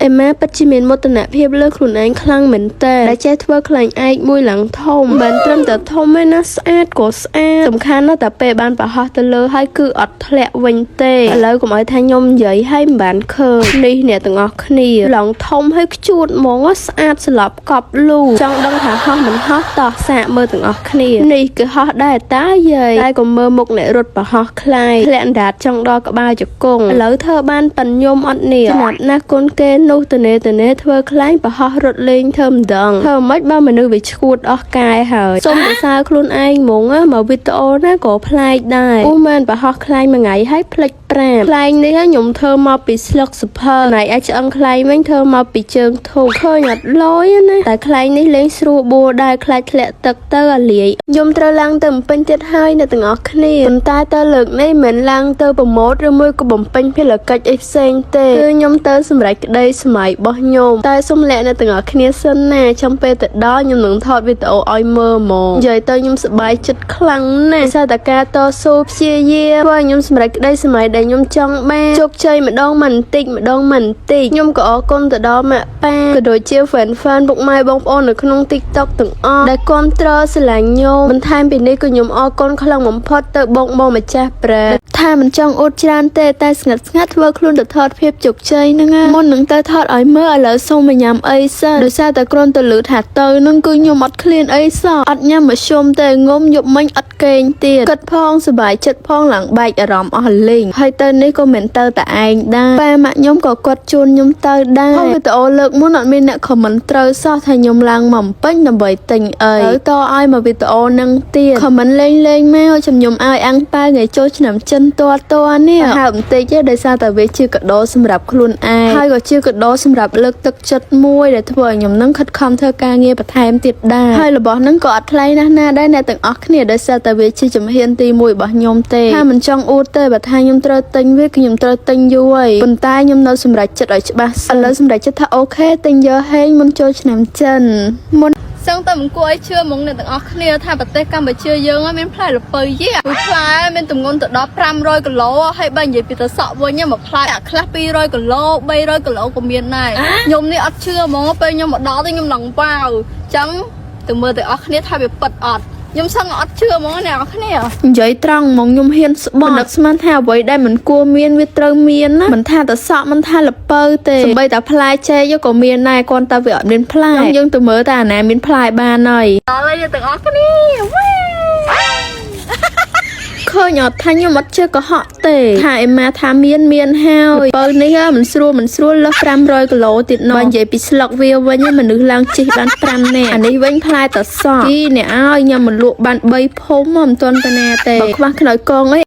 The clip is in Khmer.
អេម៉ាពិតជាមានមោទនភាពលើខ្លួនឯងខ្លាំងមែនតើដែលចេះធ្វើខ្លែងឯកមួយឡើងធំមិនត្រឹមតែធំទេណាស្អាតក៏ស្អាតសំខាន់ណាស់តែពេលបានប្រហោះទៅលើហើយគឺអត់ធ្លាក់វិញទេឥឡូវកុំឲ្យថាខ្ញុំនិយាយឲ្យមិនបានឃើញនេះអ្នកទាំងអស់គ្នាឡើងធំហើយខ្ជួតហ្មងស្អាតស្លាប់កប់លូចង់ដឹងថាហោះមិនហោះតោះសាកមើលទាំងអស់គ្នានេះគឺហោះដែរតាយាយតែកុំមើលមុខអ្នករត់ប្រហោះខ្លាយធ្លាក់អណ្ដាតចង់ដល់ក្បាលជង្គង់ឥឡូវធ្វើបានប៉ិនខ្ញុំអត់នេះចំណាប់ណាស់គុនគេនោះតនេតនេធ្វើខ្លែងប្រហោះរត់លេងធ្វើមិនដឹងធ្វើមិនបើមនុស្សវាឈួតអស់កាយហើយសុំសរសើរខ្លួនឯងហ្មងមកវីដេអូណាក៏ប្លែកដែរអូមែនប្រហោះខ្លែងមួយថ្ងៃហើយផ្លិចប្រាប់ខ្លែងនេះខ្ញុំធ្វើមកពីស្លឹកសភើណៃអាចឆ្អឹងខ្លែងវិញធ្វើមកពីជើងធូបឃើញអត់លយណាតែខ្លែងនេះលេងស្រួលបួដែរខ្លាចធ្លាក់ទឹកទៅអាលាយខ្ញុំត្រូវឡើងទៅបំពេញទៀតហើយអ្នកទាំងអស់គ្នាប៉ុន្តែទៅលើកនេះមិនមែនឡើងទៅប្រម៉ូទឬមួយក៏បំពេញភារកិច្ចអីផ្សេងទេគឺខ្ញុំទៅសម្រេចក្តីសម័យរបស់ខ្ញុំតែសុំលាក់អ្នកទាំងអស់គ្នាសិនណាចាំពេលទៅដល់ខ្ញុំនឹងថតវីដេអូឲ្យមើលហ្មងនិយាយទៅខ្ញុំសប្បាយចិត្តខ្លាំងណាស់ដោយសារតែការតស៊ូព្យាយាមធ្វើឲ្យខ្ញុំសម្រេចក្តីសម័យដែលខ្ញុំចង់បានជោគជ័យម្ដងមិនបន្តិចម្ដងមិនបន្តិចខ្ញុំក៏អរគុណទៅដល់ម៉ាក់ប៉ាក៏ដូចជា fan fan ពុកម៉ែបងប្អូននៅក្នុង TikTok ទាំងអស់ដែលគាំទ្រស្រឡាញ់ខ្ញុំបន្ថែមពីនេះក៏ខ្ញុំអរគុណខ្លាំងបំផុតទៅបងបងម្ចាស់ប្រែថាមិនចង់អួតច្រើនទេតែស្ងាត់ស្ងាត់ធ្វើខ្លួនទៅថតភាពជោគជ័យហ្នឹងណាមុននឹងទៅថតឲ្យមើលឥឡូវសូមមកញ៉ាំអីសិនដោយសារតែគ្រាន់តែលឺថាទៅនឹងគឺខ្ញុំអត់ឃ្លានអីសោះអត់ញ៉ាំមធ្យមទេងុំយប់មិញអត់គេងទៀតគិតផងសប្បាយចិត្តផងឡើងបែកអារម្មណ៍អស់លេងហើយទៅនេះក៏មិនទៅតែឯងដែរប៉ាម៉ាក់ខ្ញុំក៏គាត់ជូនខ្ញុំទៅដែរហើយវីដេអូលើកមុនអត់មានអ្នក comment ត្រូវសោះថាខ្ញុំឡើងមកពេញដើម្បីទិញអីទៅតឲ្យមកវីដេអូនឹងទៀត comment លេងលេងមកចាំខ្ញុំឲ្យអាំងប៉ាវថ្ងៃចូលឆ្នាំចិនតតនេះហើបបន្តិចទេដោយសារតែវាជាកដោសម្រាប់ខ្លួនឯងហើយក៏ជាកដោសម្រាប់លើកទឹកចិត្តមួយដែលធ្វើឲ្យខ្ញុំនឹងខិតខំធ្វើការងារបន្ថែមទៀតដែរហើយរបស់នឹងក៏អត់ថ្លៃណាស់ណាដែរអ្នកទាំងអស់គ្នាដោយសារតែវាជាជំហានទី1របស់ខ្ញុំទេថាមិនចង់អួតទេបើថាខ្ញុំត្រូវទិញវាគឺខ្ញុំត្រូវទិញយូរហើយប៉ុន្តែខ្ញុំនៅសម្រេចចិត្តឲ្យច្បាស់សិនឥឡូវសម្រេចចិត្តថាOK ទិញយកហេងមុនចូលឆ្នាំចិនមុន សឹងតែមិនគួរឲ្យជឿហ្មងអ្នកទាំងអស់គ្នាថាប្រទេសកម្ពុជាយើងមានផ្លែល្ពៅយក្សមួយផ្លែមានទម្ងន់ទៅដល់500គីឡូហើយបើនិយាយពីត្រសក់វិញមួយផ្លែអាខ្លះ200គីឡូ300គីឡូក៏មានដែរខ្ញុំនេះអត់ជឿហ្មងពេលខ្ញុំមកដល់ទៅខ្ញុំឡើងវ៉ាវអញ្ចឹងទៅមើលទាំងអស់គ្នាថាវាពិតអត់ខ្ញុំសឹងអត់ជឿហ្មងអ្នកនរគ្នា និយាយត្រង់ហ្មងខ្ញុំហ៊ានស្បត់នឹកស្មានថាអ្វីដែលមិនគួរមានវាត្រូវមានណាមិនថាតសក់មិនថាល្ពៅទេសំបីតែផ្លែចេកក៏មានដែរគ្រាន់តែវាអត់មានផ្លែយើងទៅមើលតែអាណាមានផ្លែបានហើយ ដល់ហើយអ្នកទាំងអស់គ្នាវ៉េ ឃើញអត់ថាខ្ញុំអត់ជឿកុហកទេថាអេម៉ាថាមានមានហើយបើនេះមិនស្រួលមិនស្រួលលើស500គីឡូទៀតណោះបើនិយាយពីស្លឹកវាវិញមនុស្សឡើងជិះបាន5នាក់អានេះវិញផ្លែតសក់គីអ្នកឲ្យញ៉ាំមកលក់បាន3ភុំមិនទាន់តាណាទេបើខ្វះខ្នើយកងអី